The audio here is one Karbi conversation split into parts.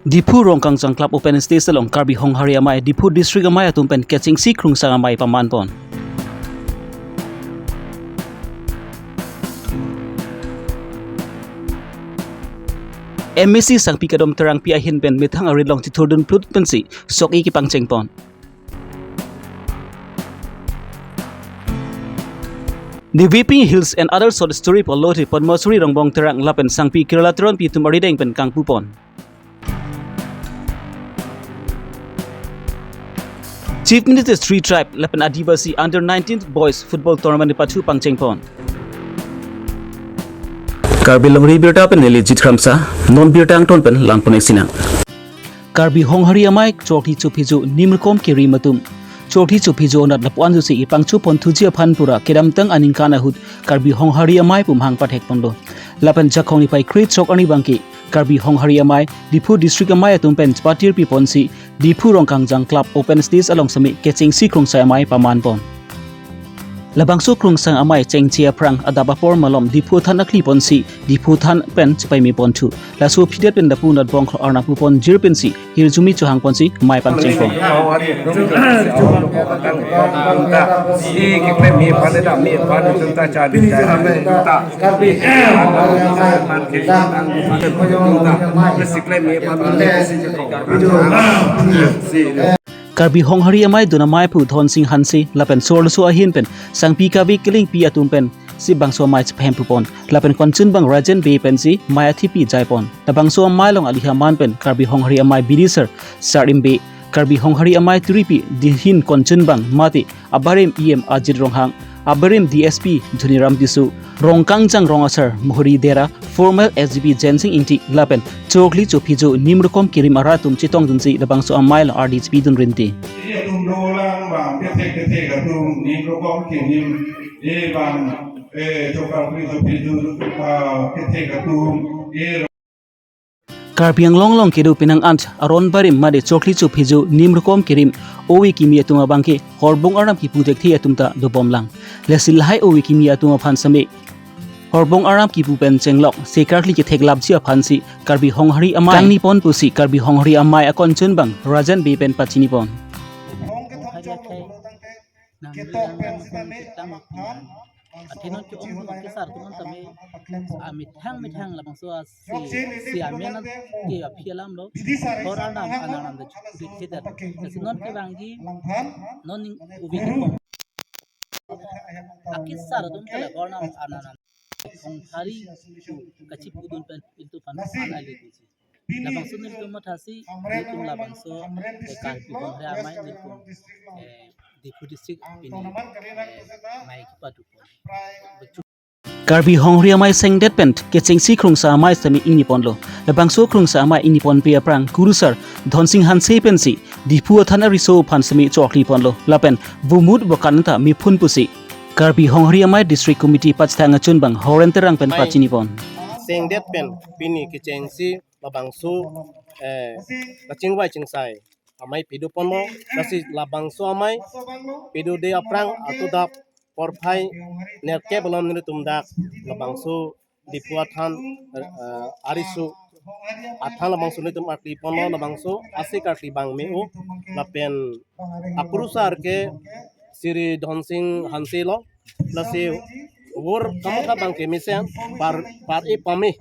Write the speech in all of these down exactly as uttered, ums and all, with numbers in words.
Diphu Rongkangjang Club Open Stage along Karbi Honghari Amei, Diphu District Amei atum pen kechengsi krungsang amei paman pon. M A C Sangpi Kadom Terangpi ahin pen methang arit along chithurdun plut pensi sok-i kepangcheng pon. The Weeping Hills and Other Short Story pu alote Padmasuri Rongbong Terang lapen Sangpi Kirla Teronpi atum arideng pen kangpu pon. Chief Minister Sri Tribe lapen Adivasi Under nineteen Boys Football Tournament pathu pangcheng pon. Karbi Longri Birta pen neli Jit Kramsa, non birta angton pen langpon-ik sinang. Karbi Honghari Amei chokli chophijo nimrukom kerim atum. Chokli chophijo anat lapu-an jusi ipangcho pon thuji aphan pura kedamtang aningkan ahut Karbi Honghari Amei pu mahang pathek ponlo. Lapen Jakhong niphai kre-throk arni abangke Karbi Honghari Amei, Diphu District Amei atum pen patirpi ponsi Diphu Rongkangjang Club Open Stage along semi kechengsi krungsang amei paman pon. Labangso krungsang amei chengche aphrang adap apor malom Diphu than akli ponsi Diphu than pen chepaime ponthu. Laso aphi det pen lapu natbong arnam pu pon jir pensi hirjume chohang ponsi amei pangcheng pon. Karbi Honghari Amei dun amei aphu Dhonsing Hanse lapen Sorloso ahin pen Sangpi Kave Kelengpi atum pensi bangso amei chepahemphu pon. Lapen konchunbang Rajen Bey pensi amei athepi jai pon. Labangso amei along alihaman pen Karbi Honghari Amei bidisar Sarim Bey, Karbi Honghari Amei turipi Dihin konchunbang mate abarim E M Ajit Ronghang, abarim D S P Dhoniram Tisso, Rongkangjang Rong Asar Mohori Dera, former S D P Jensing Ingti lapen chokli chophijo nimrukom kerim arat atum chetongdunsi labangso amei along ardi chepidun rinti. Atum dolang bang kethek kethek atum nimrukom kerim, e bang, e, chokar kri chophijo, ah, kethek atum, e Karbi Anglong along kedo penang ant aron barim mate chokli chophijo nimrukom kerim ove kimi atum abangke horbong aram kipu thekthe atum ta dobomlang. Lasi lahai ove kimi atum aphan seme horbong aram kipu pen chenglok sekarkli ketheklapji aphansi Karbi Honghari Amei kangni pon pusi Karbi Honghari Amei akonchunbang Rajen Bey pen pachini pon. Nang ketok pen sitame tang aphan. Athe non ke-ong atum kesar atum tame amethang methang labangso asi si amen ke aphi alam lo. Hor anam anam anam da chukri thedet. Lasi non kevangji non ning ove kepon. Akesar atum tale hor anam anam anam. Honghari kachipudun pen ilitum aphan an ali diji. Labangso nelitum mathasi, nelitum labangso, eh, Karbi Honghari Amei nelitum, eh, Diphu District pini, eh, amei kepadu pon. Karbi Honghari Amei sengdet pen kechengsi krungsang amei semi ingni ponlo. Labangso krungsang amei ingni ponpe aphrang kurusar Dhonsing Hanse pensi Diphu athan ariso aphan semi chokli ponlo. Lapen vomut vokan ta mephun pusi Karbi Honghari Amei District Committee pachethang achunbang Horen Terang pen pachini pon. Sengdet pen pini kechengsi labangso, eh, kachingvai chingsai amei padu ponlo, lasi labangso amei padude aphrang atudap porphai nerkep alom nelitum dak labangso Diphu athan, eh, ariso athan labangso nelitum ardi ponlo, labangso ase kardi abang me-o lapen akurusar ke Sri Dhonsing Hanse lo, lasi vur kamatha abangke mesen par, par-e pame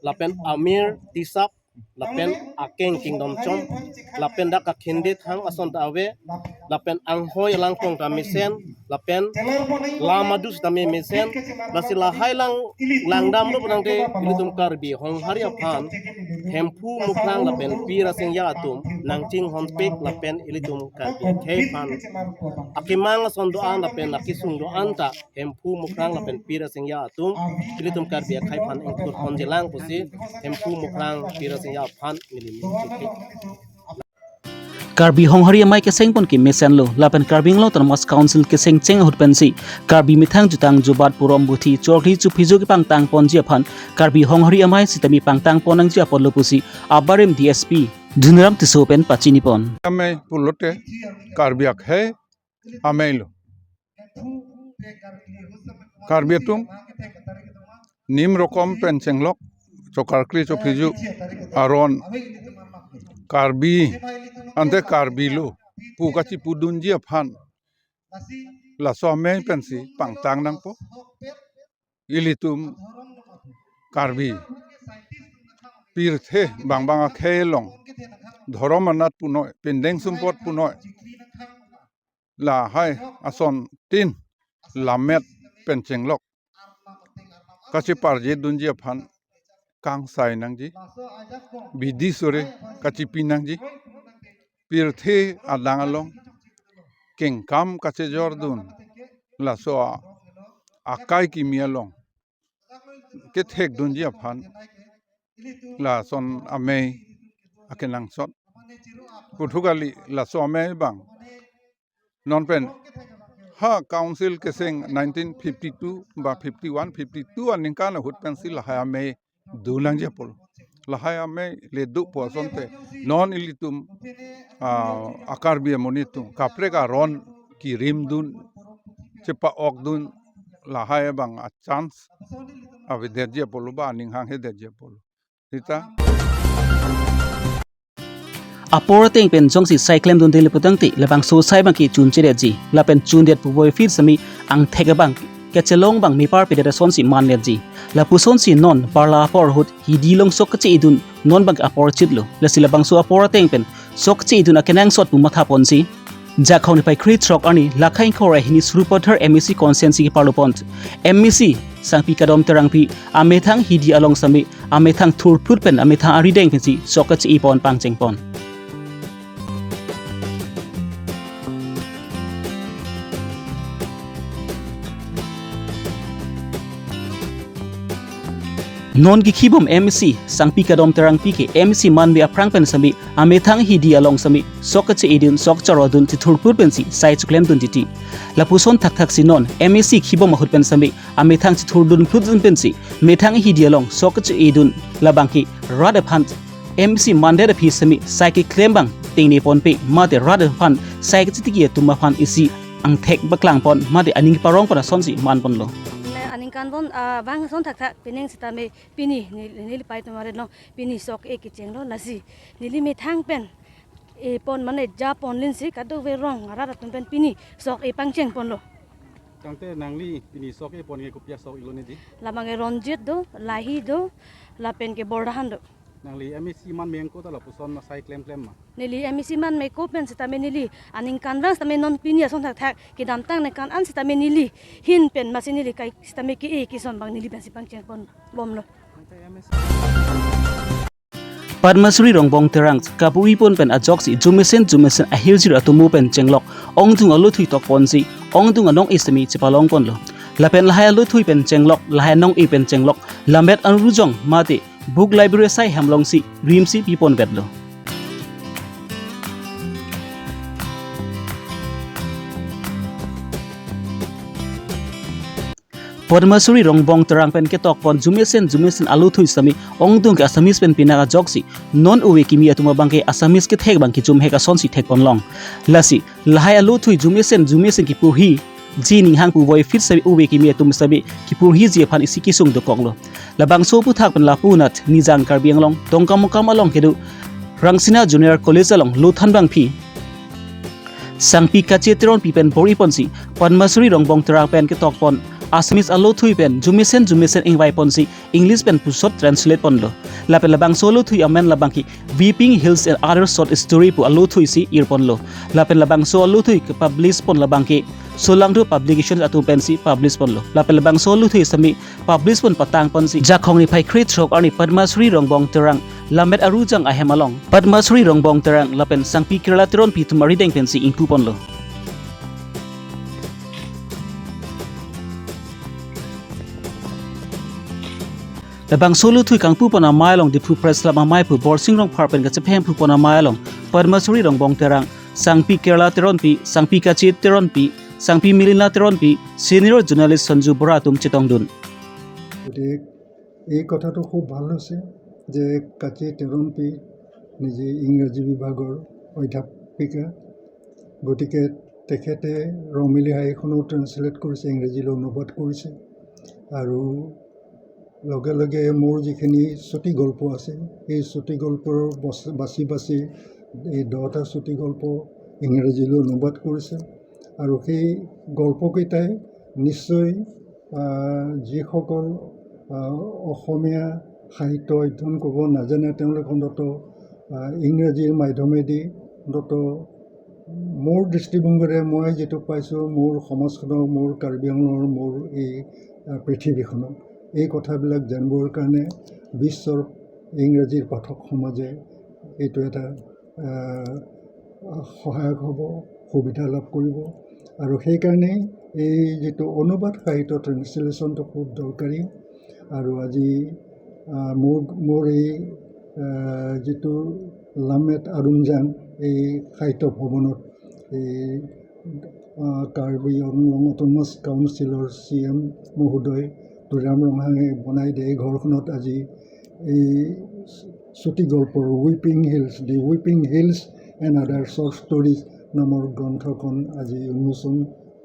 lapen amir tisap lapen akeng kingdom chom lapen dak akhendit hang ason ta ave lapen anghoi langpong ta mesen lapen lam adus ta me mesen, lasi lahai lang langdam lo penang te ilitum Karbi Honghari aphan Hemphu Mukrang lapen Pi Rasingya atum nangchinghonpik lapen ilitum Karbi akhei aphan akemang ason do-an lapen akesung do-an ta Hemphu Mukrang lapen Pi Rasingya atum ilitum Karbi akhei aphan ingthur ponjelang pusi Hemphu Mukrang Pi Rasingya aphan nelitum. Karbi Honghari Amei keseng pon ke mesenlo, lapen Karbi Anglong Autonomous Council keseng cheng ahut pensi Karbi methang jutang jubat purom buthi chokli chophijo kepangtang ponji aphan Karbi Honghari Amei sitame pangtang pon nangji apotlo pusi abarim D S P Dhoniram Tisso pen pachini pon. Amei pulote Karbi akhei amei lo. Karbi atum nimrukom pen chenglok, chokarkli chophijo aron Karbi, ante Karbi lo pu kachipudunji aphan laso amei pensi pangtang nangpo. Ilitum Karbi pirthe bangbang akhei along dhorom anat punoi, pindeng sumpot punoi, lahai asontin lammet pen chenglok kachiparjidunji aphan kangsai nangji, bidi sore kachipi nangji, pirthe adang along kengkam kachejordun laso a-, akai kimi along kethekdunji aphan lason amei akenangsot. Puthot kali laso amei abang non pen ha council keseng nineteen fifty-two ba fifty-one, fifty-two aningkan ahut pensi lahai amei do nangji apot. Lahai amei le dopo asonte non ilitum, ah, a-Karbi amonit atum kaprek aron kirimdun, chepa-okdun lahai abang a-chance avedetji apot ba aning hanghe detji apot. Sita. Apor ateng pen jongsi sai klemdunde le putangte, labangso sai abangke chunchedetji, lapen chundet puvoiphit sitame angthek abang kachelong abang mepar pedet asonsi mandetji. Lapusonsi non parla apor ahut hidi along sok kache-edun non abang apor chitlo. Lasi labangso apor ateng pen sok kache-edun akenangsot pu mathaponsi Jakhong niphai krethrok arni Lakha ingkoi ra hini Sarupathar M A C constituency keparlopon M A C Sangpi Kadom Terangpi amethang hidi along sitame amethang thurphut pen amethang arideng pensi sok kache-epon pangchengpon. Non kekhibom M A C Sangpi Kadom Terangpi ke M A C manme aphrang pen sitame amethang hidi along sitame sok kache-edun, sok charodun, chithurphut pensi sai chiklemdun titi. Lapuson thakthaksi non M A C khibom ahut pen sitame amethang chithurdunphutdun pensi methang hidi along sok kache-edun, labangke rat aphan M A C mandet aphi sitame sai keklem abang tengne ponpe mate rat aphan sai kachetiki atum aphan isi angthek paklangpon mate aning parongpon asonsi manponlo. Ne aningkanvon, ah, bang ason thakthak pining sitame pini neli, neli pai tumare no pini sok e kechenglo, lasi neli methang pen epon mane japon linsi kadokave rong arat atum pen pini sok e pangchengponlo. Tangte nangli pini sok epon ke kopi asok elo neli? Labang ke Ronjit do, Lahi do, lapen ke Bordahan do. Nangli M A C manme ako ta lapuson ma sai klemklem ma? Neli M A C manme ako pen sitame neli aningkanvang sitame non pini ason thakthak kedamtang ningkan an sitame neli ahin pen masi neli kai sitame ke-e keson abang neli pensi pangchengponbomlo. Tangte M A C Padmasuri Rongbong Terang kapu-ipon pen ajoksi jumesen jumesen ahirjir atomo pen chenglok ongdung alothui tokponsi ongdung anong-e sitame chepalongponlo. Lapen lahai alothui pen chenglok, lahai anong-e pen chenglok, lammet arujong mate book library asai hem alongsi rimsi piponvetlo. Padmasuri Rongbong Terang pen ketokpon jumesen jumesen alothui sitame ongdung ke Assamese pen pinak ajoksi non ove kimi atum abangke Assamese kethek abang kechumhek asonsi thekponlong. Lasi lahai alothui jumesen jumesen keporhiji ninghang puvoiphit sitame ove kimi atum sitame keporhiji aphan isi kesung dokoklo. Labangso aphuthak pen lapu anat Nijang Karbi Anglong Dongkamukam along kedo Rangsina Junior College along lothan abangpi Sangpi Kache Teronpi pen bor-iponsi Padmasuri Rongbong Terang pen ketokpon Assamese alothui pen jumesen jumesen ingvaiponsi English pen pusot translate ponlo. Lapen labangso alothui amen labangke Weeping Hills and Other Short Story pu alothuisi irponlo. Lapen labangso alothui kepublish pon labangke Solangdo Publications atum pensi publish ponlo. Lapen labangso alothui sitame publish pon patangponsi Jakhong niphai krethrok arni Padmasuri Rongbong Terang lammet arujong ahem along Padmasuri Rongbong Terang lapen Sangpi Kerala Teronpi atum arideng pensi ingpuponlo. Labangso alothui kangpupon amei along Diphu Press Club amei aphu Borsing Rongphar pen kachepahemphuponamei along Padmasuri Rongbong Terang, Sangpi Kerala Teronpi, Sangpi Kache Teronpi, Sangpi Milina Teronpi, senior journalist Sanju Bora atum chetongdun. গতিকে এই কথাটো খুব ভাল হৈছে যে কাচি তেৰণপি নিজে ইংৰাজী বিভাগৰ অধ্যাপিকা, গতিকে তেখেতে ৰংমিলি হাইখনো ট্ৰেন্সলেট কৰিছে, ইংৰাজীলৈ অনুবাদ কৰিছে। আৰু লগে লগে মোৰ যিখিনি চুটি গল্প আছে, সেই চুটি গল্পৰ বচ-, বাছি বাছি এই দহটা চুটি গল্প ইংৰাজীলৈ অনুবাদ কৰিছে। আৰু সেই গল্পকেইটাই নিশ্চয়, আহ, যিসকল, আহ, অসমীয়া সাহিত্য অধ্যয়ন কৰিব নাজানে, তেওঁলোকে অন্ততঃ, আহ, ইংৰাজীৰ মাধ্যমেদি অন্ততঃ মোৰ দৃষ্টিভংগীৰে মই যিটো পাইছোঁ, মোৰ সমাজখনক, মোৰ কাৰ্বি আংলঙৰ, মোৰ এই, আহ, পৃথিৱীখনক, এই কথাবিলাক জানিবৰ কাৰণে বিশ্বৰ ইংৰাজীৰ পাঠক সমাজে এইটো এটা, আহ, সহায়ক হ'ব, সুবিধা লাভ কৰিব। আৰু সেইকাৰণেই এই যিটো অনুবাদ সাহিত্য, ট্ৰেন্সলেশ্যনটো খুব দৰকাৰী। আৰু আজি, আহ, মোৰ, মোৰ এই, আহ, যিটো লামেট আৰুংজাং, এই সাহিত্য ভৱনত এই, আহ, কাৰ্বি আংলং অট'নমাছ কাউন্সিলৰ চি এম মহোদয় তুলিৰাম ৰংহাঙে বনাই দিয়া এই ঘৰখনত আজি এই চুটি গল্পৰ Weeping Hills, The Weeping Hills and Other Short Stories নামৰ গ্ৰন্থখন আজি উন্মোচন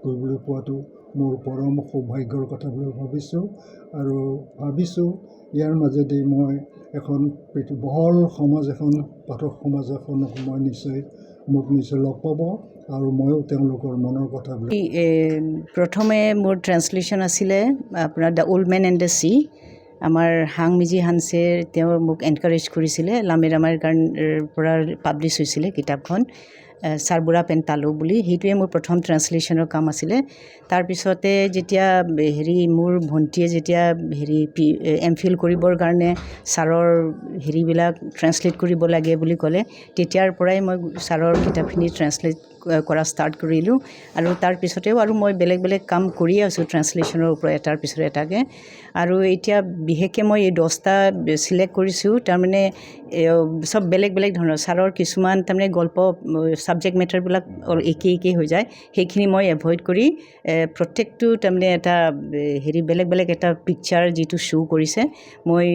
কৰিবলৈ পোৱাটো মোৰ পৰম সৌভাগ্যৰ কথা বুলি ভাবিছোঁ। আৰু ভাবিছোঁ ইয়াৰ মাজেদি মই এখন পৃথি-, বহল সমাজ এখন, পাঠক সমাজ এখনক মই নিশ্চয়, মোক নিশ্চয় লগ পাব আৰু ময়ো তেওঁলোকৰ মনৰ কথাবিলাক। এই, এ, প্ৰথমে মোৰ ট্ৰেন্সলেশ্যন আছিলে আপোনাৰ The Old Man and the Sea। আমাৰ হাং মিজি হানছে তেওঁ মোক এনকাৰেজ কৰিছিলে, লামেট আৰুংজাঙৰ পৰা পাব্লিছ হৈছিলে কিতাপখন, এ, চাৰবুৰা পেন তালু বুলি। সেইটোৱে মোৰ প্ৰথম ট্ৰেন্সলেশ্যনৰ কাম আছিলে। তাৰপিছতে যেতিয়া, এ, হেৰি, মোৰ ভণ্টিয়ে যেতিয়া হেৰি পি-, এ, এম ফিল কৰিবৰ কাৰণে ছাৰৰ হেৰিবিলাক ট্ৰেন্সলেট কৰিব লাগে বুলি ক'লে, তেতিয়াৰ পৰাই মই ছাৰৰ কিতাপখিনি ট্ৰেন্সলেট, এ, কৰা ষ্টাৰ্ট কৰিলোঁ। আৰু তাৰ পিছতেও আৰু মই বেলেগ বেলেগ কাম কৰিয়ে আছোঁ ট্ৰেন্সলেশ্যনৰ ওপৰত এটাৰ পিছত এটাকে। আৰু এতিয়া বিশেষকৈ মই এই দহটা ছিলেক্ট কৰিছোঁ, তাৰমানে, এ, চব বেলেগ বেলেগ ধৰণৰ। ছাৰৰ কিছুমান তাৰমানে গল্প, উম, ছাবজেক্ট মেটাৰবিলাক অলপ একে একে হৈ যায়, সেইখিনি মই এভইড কৰি, এ, প্ৰত্যেকটো তাৰমানে এটা, এ, হেৰি, বেলেগ বেলেগ এটা পিকচাৰ যিটো শ্ব' কৰিছে। মই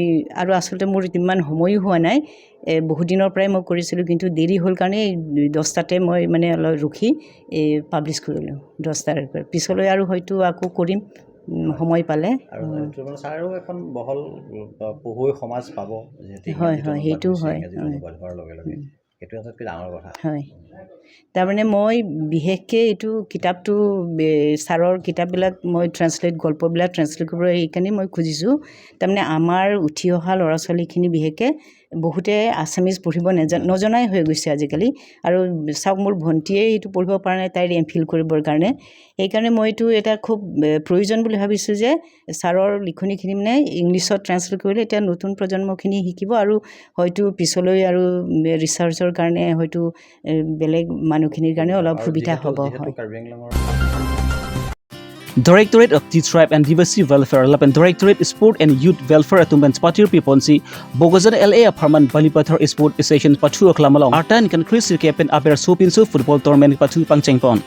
আৰু আচলতে মোৰ ইমান সময়ো হোৱা নাই, এ, বহুত দিনৰ পৰাই মই কৰিছিলোঁ, কিন্তু দেৰি হ'ল কাৰণে এই দহটাতে মই মানে অলপ ৰখি এই পাব্লিছ কৰিলোঁ, দহটাৰ পৰা। পিছলৈ আৰু হয়তো আকৌ কৰিম, উম, সময় পালে। আৰু উম। এইটো মানে ছাৰেও এখন বহল, আহ, পঢ়ুৱৈ সমাজ পাব, যিহেতু হয়, ইংৰাজীত হয়, অনুবাদ সেইটো হৈছে, হয়, ইংৰাজীত হয়। অনুবাদ হোৱাৰ লগে লগে। উম। সেইটো আটাইতকৈ ডাঙৰ কথা। হয়। তাৰমানে মই বিশেষকৈ এইটো কিতাপটো, বে-, ছাৰৰ কিতাপবিলাক মই ট্ৰেন্সলেট, গল্পবিলাক ট্ৰেন্সলেট কৰিবলৈ এইকাৰণেই মই খুজিছোঁ। তাৰমানে আমাৰ উঠি অহা ল'ৰা ছোৱালীখিনি বিশেষকৈ বহুতে আছামিজ পঢ়িব নেজা-, নজনাই হৈ গৈছে আজিকালি। আৰু চাওক, মোৰ ভণ্টিয়ে এইটো পঢ়িব পৰা নাই, তাইৰ এম ফিল কৰিবৰ কাৰণে। সেইকাৰণে মই এইটো এটা খুব, এ, প্ৰয়োজন বুলি ভাবিছোঁ যে ছাৰৰ লিখনিখিনি মানে ইংলিছত ট্ৰেন্সলেট কৰিলে এতিয়া নতুন প্ৰজন্মখিনি শিকিব আৰু হয়তো পিছলৈ আৰু, এ, ৰিচাৰ্চৰ কাৰণে হয়তো, এ, বেলেগ মানুহখিনিৰ কাৰণে অলপ আৰু সুবিধা যিহেতু, হ'ব, যিহেতু হয়। কাৰ্বি আংলঙৰ Directorate of Tea Tribe and Adivasi Welfare lapen Directorate Sport and Youth Welfare atum pen chepatiri ponsi Bokajan L A apharman Balipathar Sport Session pathu aklam along arta ningkan kre-sirkep pen aber sopinso football tournament pathu pangchengpon.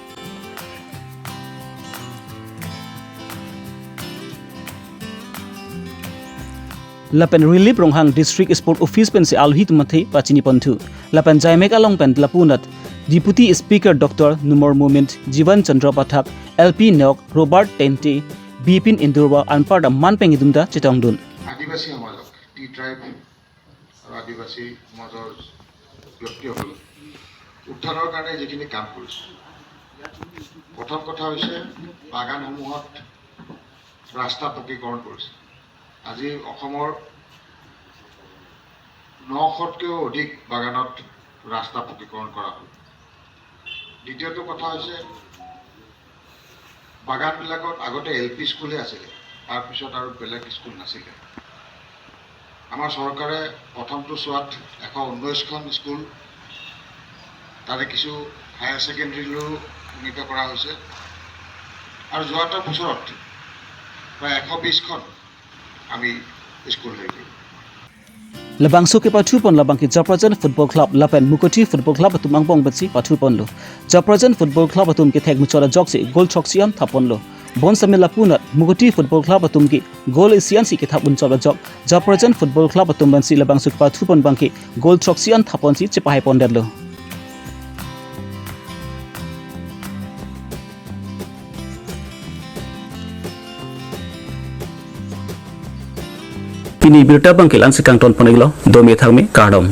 Lapen Rilip Ronghang District Sport Office pensi alohi atum athe pachini ponthu. Lapen jaimek along pen lapu anat Deputy Speaker Doctor Numal Momin, Jivan Chandra Pathak, L P Nok, Robert Tente, Bipin Indurwa anparta man peng idumta chetongdun. আদিবাসী সমাজক, টি ট্ৰাইব আৰু আদিবাসী সমাজৰ ব্যক্তিসকলে উত্থানৰ কাৰণে যিখিনি কাম কৰিছে, প্ৰথম কথা হৈছে বাগানসমূহত ৰাস্তা পকীকৰণ কৰিছে। আজি অসমৰ নশতকৈও অধিক বাগানত ৰাস্তা পকীকৰণ কৰা হ'ল। দ্বিতীয়টো কথা হৈছে, বাগানবিলাকত আগতে এল পি স্কুলহে আছিলে, তাৰপিছত আৰু বেলেগ স্কুল নাছিলে। আমাৰ চৰকাৰে প্ৰথমটো চোৱাত এশ ঊনৈশখন স্কুল, তাৰে কিছু হায়াৰ ছেকেণ্ডেৰীলৈও উন্নীত কৰা হৈছে। আৰু যোৱাটো বছৰত প্ৰায় এশ বিশখন আমি স্কুল হেৰি কৰিম। Labangso kepathu pon labangke Japrajan Football Club lapen Mukuthi Football Club atum angbong pensi pathu ponlo. Japrajan Football Club atum kethek muchot ajoksi goal throksi an thap ponlo. Bonsitame lapu anat Mukuthi Football Club atum ke goal isi ansi kethap un chot ajok Japrajan Football Club atum pensi labangso kepathu pon abangke goal throksi an thap ponsi chepahai pondetlo. Pini birta abangke la-ansi kangton pon-iklo, dome thakme, kardom.